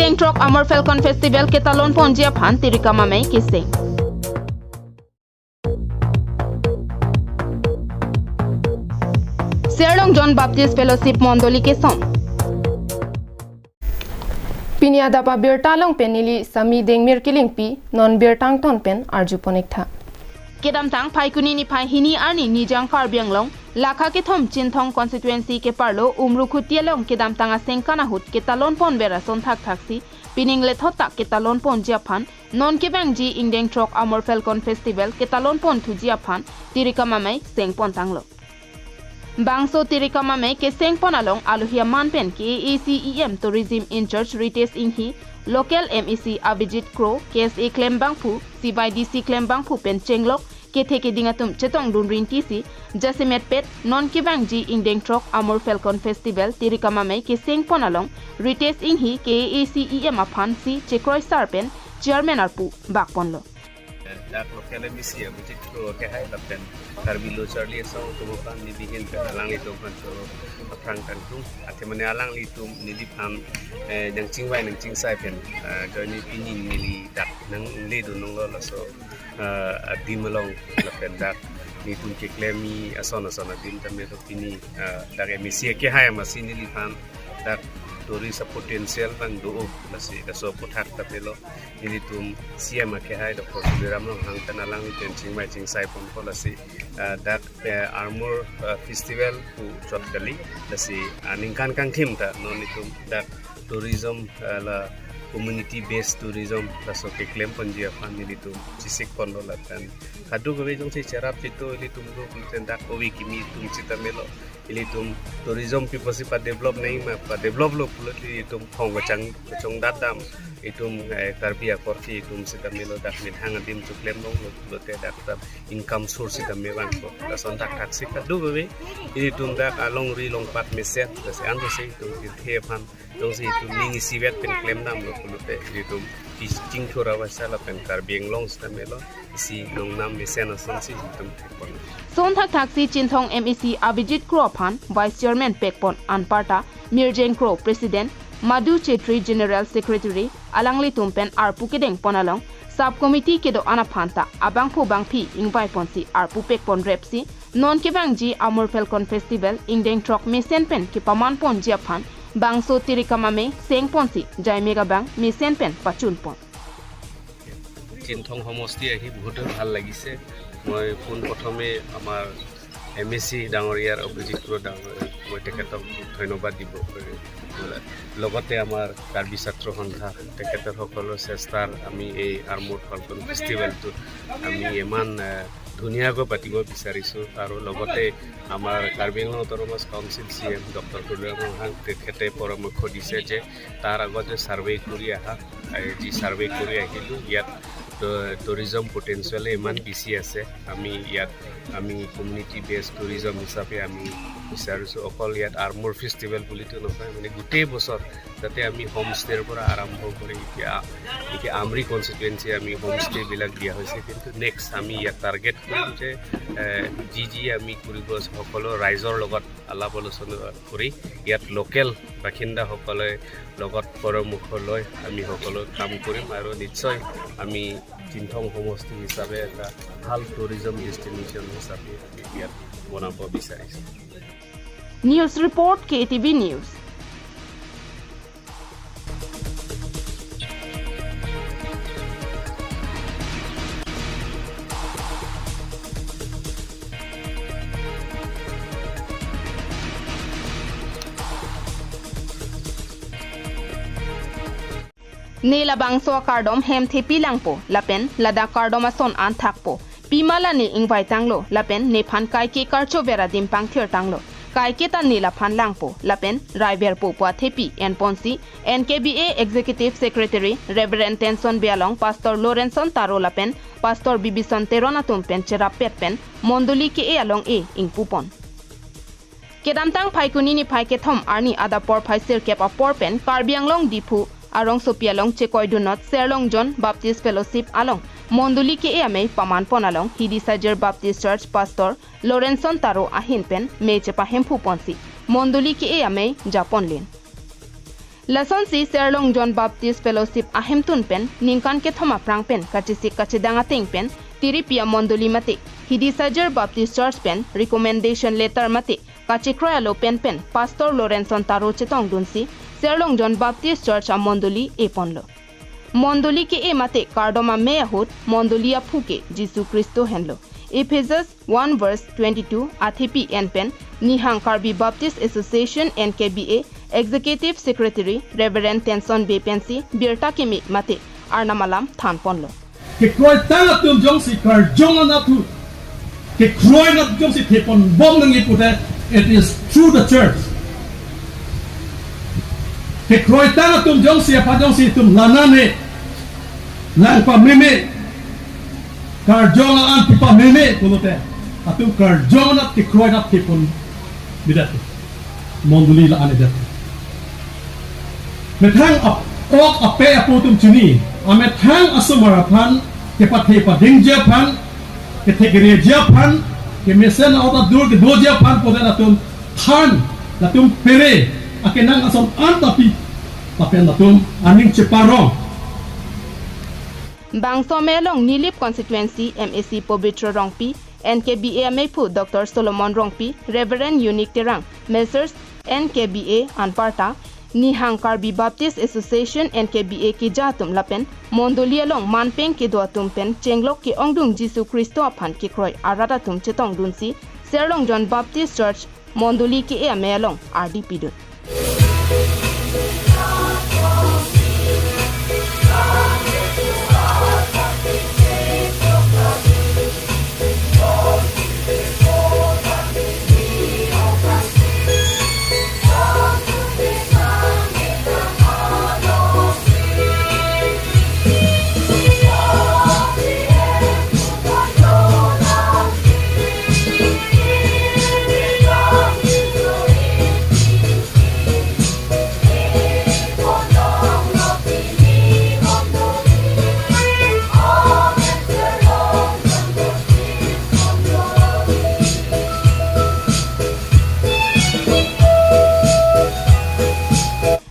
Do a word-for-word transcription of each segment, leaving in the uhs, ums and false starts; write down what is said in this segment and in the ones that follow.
Ingdeng throk Amur Falcon Festival ketalon ponji aphan Tirikam Amei keseng. Serlongjon Baptist Fellowship Mondoli kesom. Pini adap abirta along pen neli Sami Dengmir Kilingpi, non birta angton pen arju pon-ik tha. Kedamtang Phaikuni niphai hini arni Nijang Karbi Anglong, lakha kethom Chinthong constituency keparlo Umrukhuti along kedamtang aningkan ahut ketalon ponver ason thakthaksi, pining lethot ta ketalon ponji aphan, non kevangji ingdeng throk Amur Falcon Festival ketalon ponthuji aphan Tirikam Amei seng pontanglo. Bangso Tirikam Amei keseng pon along alohi aman pen K A A C E M Tourism in-charge Ritesh Enghi, local M A C Abhijit Kro, K S A klembangphu, C Y D C klembangphu pen chenglok, kethe keding atum chetongdun rintisi, jasemet pet non kevangji ingdeng throk Amur Falcon Festival Tirikam Amei keseng pon along Ritesh Enghi, K A A C E M aphansi chekroisar pen chairman arpu bak ponlo. Dak local M A C Abhijit Kro kehai lapen Karbi Lo Charli Asong atum aphan nelihin pen alanglitum aphan choro aphrang kangtung. Athe mane alanglitum neliphan, eh, nangchingvai nangchingsai pen, eh, join pini neli dak nangledun longlo laso, eh, adim along lapen dak nelitum keklem-i ason ason adim tame to pini, eh, dak M A C kehai amatsi neliphan dak tourist a-potential abang do-o lasi laso aphuthak ta pelo. Nelitum C M akehai Doctor Tuliram Ronghang pen alangli pen chingvai chingsai ponpo lasi, ah, dak, eh, Amur, ah, Festival pu chot kali lasi, ah, aningkan kangthim ta non itum dak tourism, ah, la community based tourism laso keklem ponji aphan nelitum chesik ponlo lapen kadokave jongsi cherap cheto ilitum lo pulote dak ove kimi atum sita melo. Ilitum tourism pi pusi pa-develop nangji ma, pa-develop lo pulote ilitum phong kachang kachongdat dam. Itum, eh, Karbi akorte itum sita melo dak methang adim choklem longlo pulote dak ta income source sita me vangpo. Lason thakthaksi kadokave ilitum dak alongri longpat mesen, lasi ansi itum kethe aphan jongsi itum ning isivet pen klemdamlo pulote itum kachingthur avarsai lapen Karbi Anglong sita melo, isi nongnam mesen asonsi itum thekpon. Lason thakthaksi Chinthong M A C Abhijit Kro aphan Vice Chairman pekpon anparta Mirjeng Kro President, Madhu Chetri General Secretary, alanglitum pen arpu kedeng pon along Sub Committee kedo-an aphan ta abangphu bangphi ingvai ponsi arpu pekpon repsi, non kevangji Amur Falcon Festival ingdeng throk mesen pen kepaman ponji aphan bangso Tirikam Amei seng ponsi jaimek abang mesen pen pachun pon. Chinthong সমষ্টি আহি বহুতে ভাল লাগিছে। মই পোনপ্ৰথমে আমাৰ M A চি ডাঙৰীয়াৰ অভিজিত কৃষ্ণ ডাঙৰীয়াক মই তেখেতক ধন্যবাদ দিব। লগতে আমাৰ কাৰ্বি ছাত্ৰ সন্থা, তেখেতৰ সকলোৰে চেষ্টাৰ আমি এই আৰ্মড ফাল্কন ফেষ্টিভেলটো আমি ইমান, এ, ধুনীয়াকৈ পাতিব বিচাৰিছোঁ। আৰু লগতে আমাৰ Karbi Anglong autonomous council C M doctor Tuliram Ronghang তেখেতে পৰামৰ্শ দিছে যে তাৰ আগতে ছাৰ্ভে কৰি আহা, এই যি ছাৰ্ভে কৰি আহিলোঁ, ইয়াত ট-, টুৰিজম পটেনচিয়েল ইমান বেছি আছে। আমি ইয়াত, আমি কমিউনিটি বেছড টুৰিজম হিচাপে আমি বিচাৰিছোঁ, অকল ইয়াত আৰ্মড ফেষ্টিভেল বুলিতো নহয়, মানে গোটেই বছৰ যাতে আমি হোমষ্টেৰ পৰা আৰম্ভ কৰি এতিয়া, এতিয়া আমৰি কনষ্টিটুৱেঞ্চি আমি হোমষ্টেবিলাক দিয়া হৈছে, কিন্তু নেক্সট আমি ইয়াত টাৰ্গেট কৰিম যে, এ, যি যি আমি কৰিব সকলো ৰাইজৰ লগত আলাপ আলোচনা কৰি ইয়াত লোকেল বাসিন্দাসকলে লগত পৰামৰ্শ লৈ আমি সকলো কাম কৰিম আৰু নিশ্চয় আমি চিনথং সমষ্টি হিচাপে এটা ভাল টুৰিজম ডেষ্টিনেশ্যন হিচাপে আমি ইয়াত বনাব বিচাৰিছোঁ। News report, K T V News. Ne labangso akardom hem thepi langpo, lapen ladak kardom ason an thakpo. Pima la ne ingvai tanglo, lapen nephan kaike karcho ver adim pangthir tanglo. Kaike ta ne laphan langpo, lapen raiverpo pu athepi enponsi N K B A Executive Secretary Reverend Tenson Bey along Pastor Lorenson Taro lapen Pastor Bibison Teron atum pen cherap pet pen mondoli ke-e along e ingpupon. Kedamtang Phaikuni niphai kethom arni adap porphai sirkep apor pen Karbi Anglong Diphu arongsopi along chekoidunot Serlongjon Baptist Fellowship along mondoli ke-e amei pamanpon along Hidi Sajir Baptist Church Pastor Lorenson Taro ahin pen mei chepahemphuponsi mondoli ke-e amei japonlin. Lasonsi Serlong John Baptist Fellowship ahemtun pen ningkan kethom aphrang pen kachesik kachedang ateng pen tiripi amondoli mate Hidisajir Baptist Church pen recommendation letter mate kachekroi alo pen pen Pastor Lorenson Taro chetongdunsi Serlong John Baptist Church amondoli eponlo. Mondoli ke-e mate kardom amei ahut mondoli aphu ke Jisu Khristo henlo. Ephesus one verse twenty-two athepi en pen Nihang Karbi Baptist Association N K B A Executive Secretary Reverend Tenson Bey pensi birta keme mate Arnam alam thanponlo. Kekroitang atum jongsi karjong anat thu, kekroinat jongsi theponbom nangji pute, it is through the church. Kekroitang atum jongsi apa jongsi itum lanane, lang pameme, karjong an pipameme pulote, atum karjong anat kekroinat thepon bidat. Mondoli la-an edet. Methang ap-, ok ape apo atum chini, amethang asomar aphan, kepathe padingji aphan, kethe kereji aphan, kemesen aot adur kedoji aphan pute latum than, latum pere, akenang ason anta pi, lapen latum aning cheparong. Bangso amei along Nilip Constituency M A C Pobitro Rongpi, N K B A ameiphu Doctor Solomon Rongpi, Reverend Unique Terang, Messrs N K B A anparta, Nihang Karbi Baptist Association N K B A keja atum lapen mondoli along manpeng kedo atum pen chenglok ke-ongdung Jisu Khristo aphan kekroi arat atum chetongdunsi Serlong John Baptist Church mondoli ke-e amei along ardi pidun.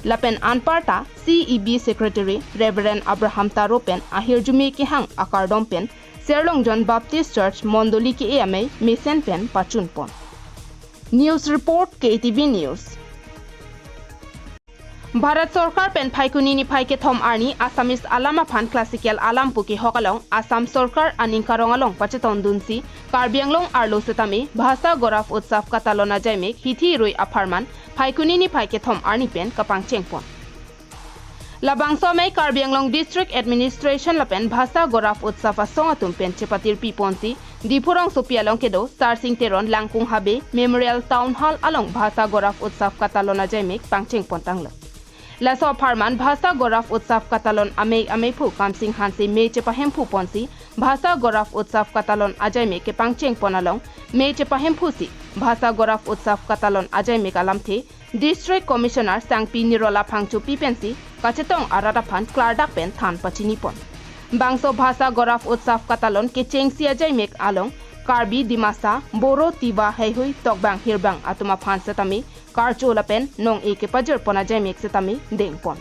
Lapen anparta C E B Secretary Reverend Abraham Taro pen ahirjume kehang akardom pen Serlong John Baptist Church mondoli ke-e amei mesen pen pachunpon. News report, K T V News. Bharat Sorkar pen Phaikuni niphai kethom arni Assamese alam aphan classical alam pu kehok along Assam Sorkar aning karong along pachetongdunsi Karbi Anglong arlo setame Bhasa Gourav Utsav katalon ajaimek hithi rui apharman Phaikuni niphai kethom arni pen kapangchengpon. Labangso amei Karbi Anglong District Administration lapen Bhasa Gourav Utsav asong atum pen chepatirpiponsi Diphu rongsopi along kedo Sarsing Teron Langkung Habe Memorial Town Hall along Bhasa Gourav Utsav katalon ajaimek pangchengpontanglo. Laso apharman Bhasa Gourav Utsav katalon amei ameiphu Kamsing Hanse mei chepahemphuponsi Bhasa Gourav Utsav katalon ajaimek kepangchengpon along mei chepahemphusi Bhasa Gourav Utsav katalon ajaimek alamthe District Commissioner Sangpi Nirola Phangchopi pensi kachetong arat aphan klardak pen than pachinipon. Bangso Bhasa Gourav Utsav katalon kechengsi ajaimek along Karbi, Dimasa, Boro, Tiwa, Heihui, Tokbang, Hirbang atum aphan setame karcho lapen nong-e kepajirpon ajaimek setame dengpon.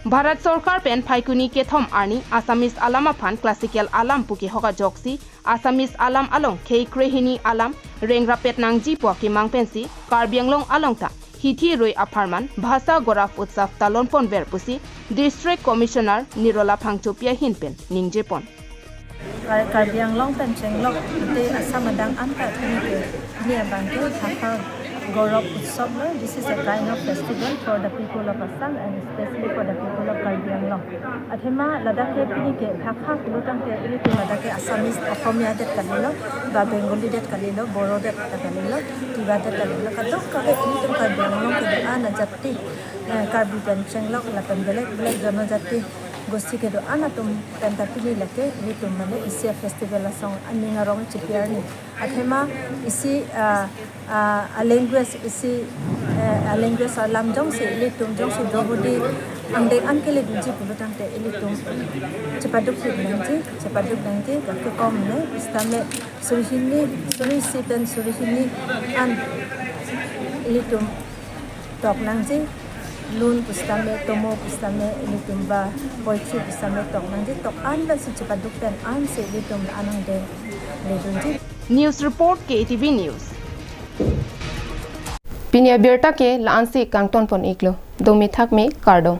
Bharat Sorkar pen Phaikuni kethom arni Assamese alam aphan classical alam pu kehok ajoksi Assamese alam along khei krehini alam rengrapet nangji pu akemang pensi Karbi Anglong along ta hithi rui apharman Bhasa Gourav Utsav talonponver pusi District Commissioner Nirola Phangchopi ahin pen ningjepon. Kar-, Karbi Anglong pen chenglok mate Assam adang anta pini ke, pini abang ke Bhasa Gourav Utsav lo. This is a kind of festival for the people of Assam and especially for the people of Karbi Anglong. Athema ladak ke pini ke Bhasa pulotangte ilitum ladak ke Assamese, Asomiya det kalilo, ba Bengali det kalilo, Boro det kalilo, Tiwa det kalilo. Kadokave ilitum Karbi Anglong kedo-an ajati, eh, Karbi pen chenglok lapen belek belek jonojati gosti kedo-an atum penta pini lake ilitum mane isi festival asong aning arong chipiarni. Athema isi, ah, ah, a language isi, eh, a language alam jongsi ilitum jongsi Draupadi, Angdeng an keledunji pulo tangte ilitum chepaduk hip nangji, chepaduk nangji, gake kom ne, sitame suri hini, suri isi pen suri hini an ilitum tok nangji, lun pusitame, tomo pusitame, ilitum ba poultry pusitame tok nangji, tok an ba si chepaduk pen an si ilitum la-an angdeng ledunji. News report, K A T V News. Pini abirta ke la-ansi kangton pon iklo. Domi thakmi, kardom.